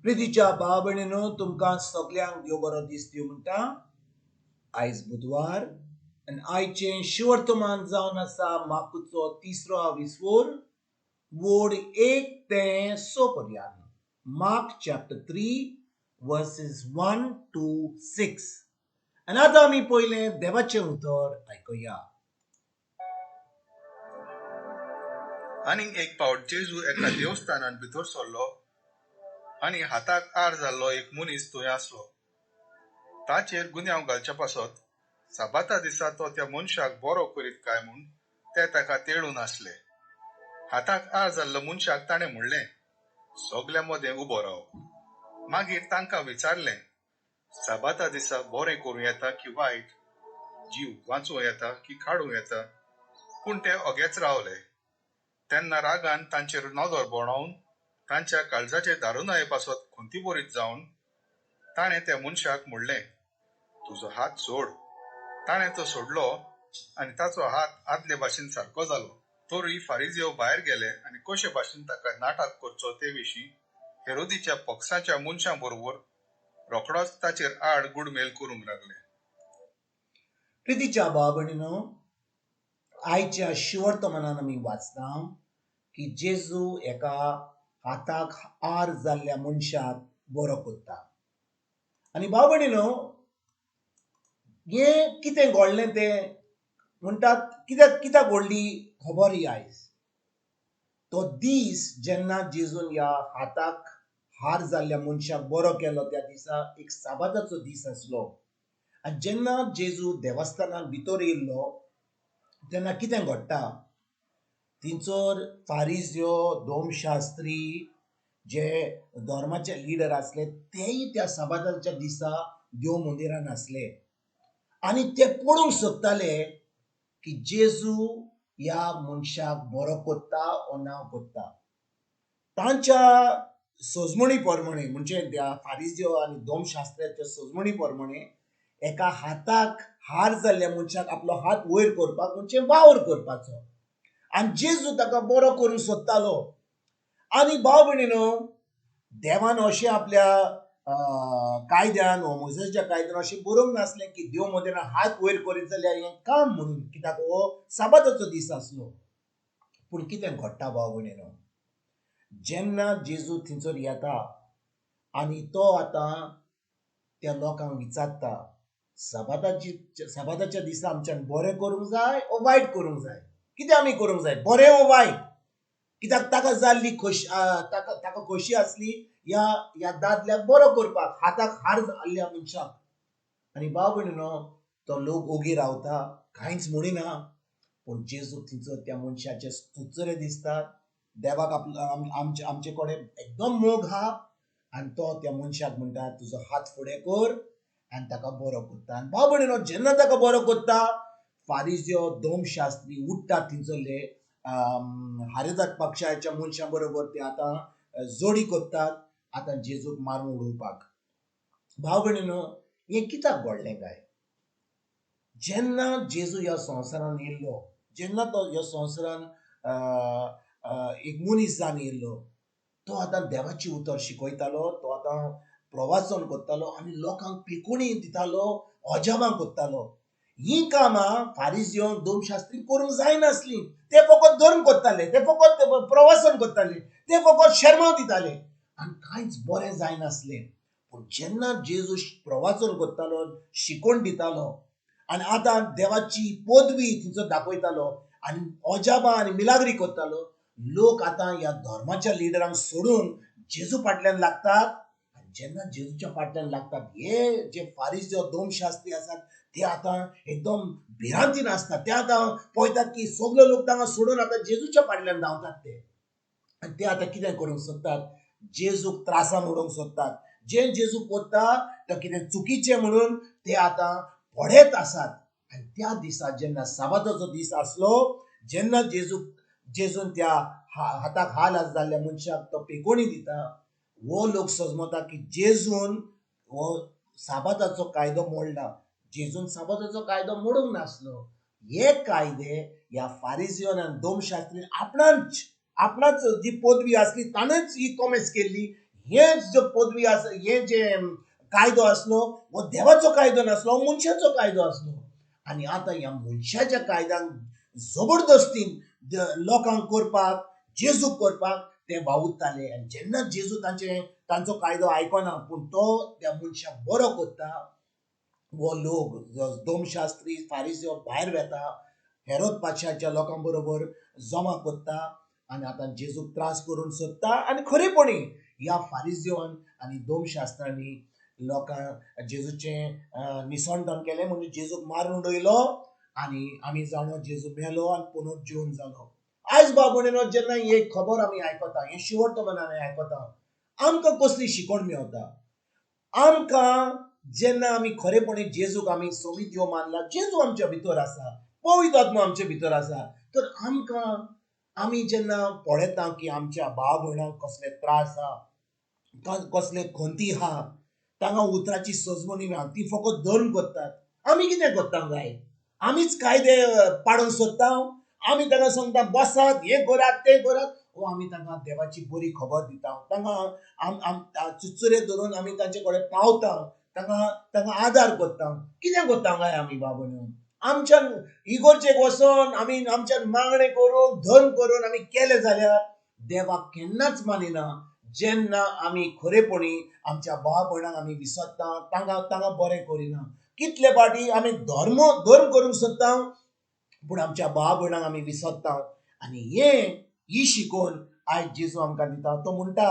प्रितीच्या भाव भयणीनो, तुमकां सगल्यांक देव बरो दीस दिवं म्हणटा. आयज बुधवार आनी आयचें शिवर्तमान जावन आसा मार्कुचो तिसरो आविस्वोर, वोड 1 ते 6 पर्यंत. Mark chapter 3 verses 1 to 6. आनी आतां आमी पयलें देवाचें उतर आयकुया. आनीक एक पावट जेजू एका देवस्थानांत भितर सरलो आनी हाताक आर जाल्लो एक मनीस थंय आसलो. ताचेर गुन्यांव घालचे पासत साबाता दिसा तो त्या मनशाक बरो करीत काय म्हूण ते ताका तेळून आसले. हाताक आर जाल्लो मनशाक ताणें म्हणलें, सगल्या मदें उबो राव. मागीर तांकां विचारलें, साबाता दिसा बरें करूं येता की वायट, जीव वांचोवं येता की काडूं येता? पूण ते ओगेच रावले. तेन्ना रागान तांचेर नदर भोंवडावन तांच्या काळजाचे दारुनाये पासत खंतीबरीत जावन ताणें त्या मनशाक म्हणलें, तुजो हात सोड. ताणें तो सोडलो आनी ताचो हात आदले भाशेन सारको जालो. तरूय फारिजेव भायर गेले आनी कशे भाशेन ताका नाटक करचो ते विशीं हेरोदीच्या पक्षाच्या मनशां बरोबर रोखडोच ताचेर आड गुडमेल करूंक लागले. प्रितीच्या भाव भयणीनो, आयच्या शिवर्तमानान आमी वाचता की जेजू एका हाताक आर जाल्ल्या मनशाक बरो करता. आनी भाव भयणीनो, हें कितें घडलें तें म्हणटात, कित्याक कित्याक घडली खबर ही आयज. तो दीस जेन्ना जेजून ह्या हाताक हार जाल्ल्या मनशाक बरो केलो त्या दिसा एक साबाताचो दीस आसलो. आनी जेन्ना जेजू देवस्थानाक भितर येयल्लो तेन्ना कितें घडटा, थंयसर फारिज्यो, दोमशास्त्री जे धर्माचे लिडर आसले तेय त्या साबाताच्या दिसा देव मंदिरान आसले आनी ते पळोवंक सोदताले की जेजू ह्या मनशाक बरो करता ओ ना करता. तांच्या सजमणी प्रमाणे, म्हणजे त्या फारिज्यो आनी दोमशास्त्र्याच्या सजमणी प्रमाणे एका हाताक हार जाल्ल्या मनशाक आपलो हात वयर करपाक म्हणजे वावर करपाचो. आनी जेजू ताका बरो करूंक सोदतालो. आनी भाव भयणीनो, देवान अशें आपल्या कायद्यान वा मोजेच्या कायद्यान अशें बरोवंक नासलें की देव मंदिरान हात वयर करीत जाल्यार हें काम म्हणून, कित्याक हो साबाताचो दीस आसलो. पूण कितें घडटा भाव भयणीनो, जेन्ना जेजू थंयसर येता आनी तो आतां त्या लोकांक विचारता, साबाताच्या दिसा आमच्यान बरें करूंक जाय ओ वायट करूंक जाय? कितें आमी करूंक जाय, बरें ओ वायट? कित्याक ताका जाल्ली खोशी, ताका खोशी आसली ह्या ह्या दादल्याक बरो करपाक, हाताक हार जाल्ल्या मनशाक. आनी भाव भयणीनो, तो लोक ओगी रावता, कांयच म्हणिना. पूण जेजू थंयसर त्या मनशाचे स्तुचरे दिसतात, देवाक आपलो आमचे कडेन एकदम मोग आहा. आनी तो त्या मनशाक म्हणटा, तुजो हात फुडें कर, आनी ताका बरो करता. आनी भाव भयणीनो, जेन्ना ताका बरो करता, फारिज्यो, दोमशास्त्री उठ्ठात थंयसरले हारेदात पक्षाच्या मनशां बरोबर ते आतां जोडी करतात आतां जेजूक मारून उडोवपाक. भाव भयणीनो, हें कित्याक घडलें काय? जेन्ना जेजू ह्या संवसारान येयल्लो, जेन्ना तो ह्या संवसारान एक मनीस जावन येयल्लो, तो आतां देवाची उतर शिकयतालो, तो आतां प्रवासन करतालो आनी लोकांक पिकोणी दितालो, अजाबां करतालो. हीं कामां फारिज्यो, दोमशास्त्री करूंक जायनासलीं. ते फकत धर्म करताले, ते फकत प्रवासन करताले, ते फकत शेरमांव दिताले आनी कांयच बरें जायनासलें. पूण जेन्ना जेजू प्रवासन करतालो, शिकोवन दितालो आनी आतां देवाची पदवी थंयसर दाखयतालो आनी अजाबां आनी मिलाग्री करतालो, लोक आतां ह्या धर्माच्या लिडरांक सोडून जेजू फाटल्यान लागतात. आनी जेन्ना जेजूच्या फाटल्यान लागतात, हे जे फारिज्यो, दोमशास्त्री आसात ते आतां एकदम भिरांतीन आसतात. ते आतां पळयतात की सगळे लोक तांकां सोडून आतां जेजूच्या फाटल्यान धांवतात ते. आनी ते आतां कितें करूंक सोदतात, जेजूक त्रासान उडोवंक सोदतात. जें जेजू करता तें कितें चुकीचें म्हणून ते आतां पळयत आसात. आनी त्या दिसा जेन्ना साबाताचो दीस आसलो, जेन्ना जेजून त्या हाताक हाल जाल्ल्या मनशाक तो पेकोणी दिता, हो लोक सजमता की जेजून हो साबाताचो कायदो मोडला. जेजून साबाताचो कायदो मोडूंक नासलो. हे कायदे ह्या फारिजियोन आनी दोमशास्त्रीन आपणाच जी पदवी आसली ताणेंच ही कॉमेस केल्ली. हेच जो पदवी आसा, हे जे कायदो आसलो हो देवाचो कायदो नासलो, मनशाचो कायदो आसलो. आनी आतां ह्या मनशाच्या कायद्यान जबरदस्तीन लोकांक करपाक, जेजूक करपाक ते वावुरताले. आनी जेन्ना जेजू तांचो कायदो आयकना, पूण तो त्या मनशाक बरो करता, वो लोक दोमशास्त्री फारिज्यो भायर वेता, हेरोद पातशाच्या लोकां बरोबर जमा करता आनी आतां जेजूक त्रास करूंक सोदता. आनी खरेपणी ह्या फारिज्योन आनी दोमशास्त्रांनी लोकांक जेजूचें निसणटण केलें, म्हणजे जेजूक मारून उडयलो. आनी आमी जाणो जेजू मेलो आनी पुनर्जीवन जालो. आयज बाबुणेनो जेन्ना ही खबर आमी आयकता, हें शिवर्तमान आमी आयकता, आमकां कसली शिकवण मेवता? आमकां जेन्ना आमी खरेपणी जेजूक आमी सोमीत यो मानला, जेजू आमच्या भितर आसा, पवित्र आत्मा आमच्या भितर आसा, तर आमकां आमी जेन्ना पळयता की आमच्या भाव भयणांक कसले त्रास आहा, कसले खंती आहा, तांकां उतराची सजमणी ना, ती फकत धर्म करतात. आमी कितें करता काय? आमीच कायदे पाडूंक सोदता. आमी तांकां सांगता बसात, हें करात, तें करात. वो आमी तांकां देवाची बरी खबर दिता, तांकां चुचुरे धरून आमी तांचे कडेन पावता, तांकां आदार करता. कितें करता काय आमी बाबा? आमच्यान इगोर्जेक वचोन आमी आमच्यान मागणें करून धर्म करून आमी केलें जाल्यार देवाक केन्नाच मानिना. जेन्ना आमी खरेपणी आमच्या भाव भयणांक आमी विसरता, तांकां बरें करिना. कितले फावटी आमी धर्म करूंक सोदता, पूण आमच्या भाव भयणांक आमी विसरता. आनी ही शिकोवन आयज जेजू आमकां दिता. तो म्हणटा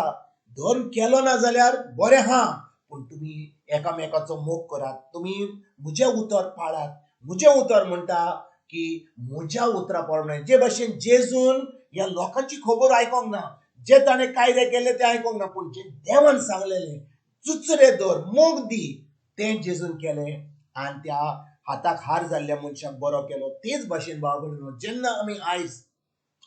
धर्म केलो ना जाल्यार बरें आहा, पूण तुमी एकामेकाचो मोग करात, तुमी म्हजें उतर पाळात. म्हजें उतर म्हणटा की म्हज्या उतरा प्रमाणे, जे भाशेन जेजून ह्या लोकांची खबर आयकोंक ना, जे ताणें कायदे केले ते आयकोंक ना, पूण जे देवान सांगलेलें चुचरे दवर, मोग दी, तें जेजून केलें आनी त्या हाताक हार जाल्ल्या मनशाक बरो केलो. तेच भाशेन भाव भयणीनो, जेन्ना आमी आयज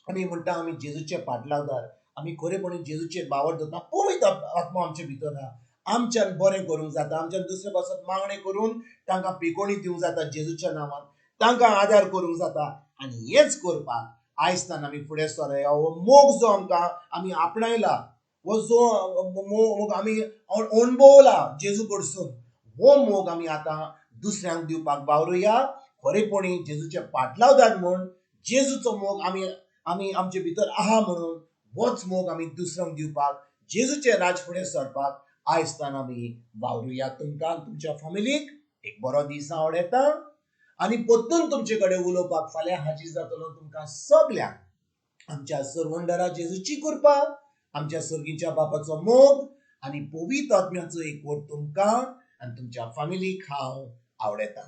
आमी म्हणटा आमी जेजूचे पाटलावदार, आमी खरेपणी जेजूचेर बावर दवरता, पवित्र आत्मा आमचे भितर आहा, आमच्यान बरें करूंक जाता, आमच्यान दुसरे पासत मागणें करून तांकां पिकोणी दिवंक जाता, जेजूच्या नांवान तांकां आदार करूंक जाता. आनी हेंच करपाक आयजतान आमी फुडें सरया. हो मोग जो आमकां आमी आपणायला, हो जो मोग आमी अणभवला जेजू कडसून, हो मोग आमी आतां दुसऱ्यांक दिवपाक वावरुया. खरेपणी जेजूचे पाटलावदार म्हूण जेजूचो मोग आमी आमी आमचे भितर आहा म्हणून होच मोग आमी दुसऱ्यांक दिवपाक, जेजूचे राज फुडें सरपाक आयजतान आमी वावरुया. तुमकां तुमच्या फॅमिलीक एक बरो दीस आवडटा आनी परतून तुमचे कडेन उलोवपाक फाल्यां हाजीर जातलो. तुमकां सगल्यांक आमच्या सरवंडरा जेजूची कृपा, आमच्या सर्गीच्या बापाचो मोग आनी पवित्र आत्म्याचो एकवट तुमकां आनी तुमच्या फॅमिलीक हांव आवडटा.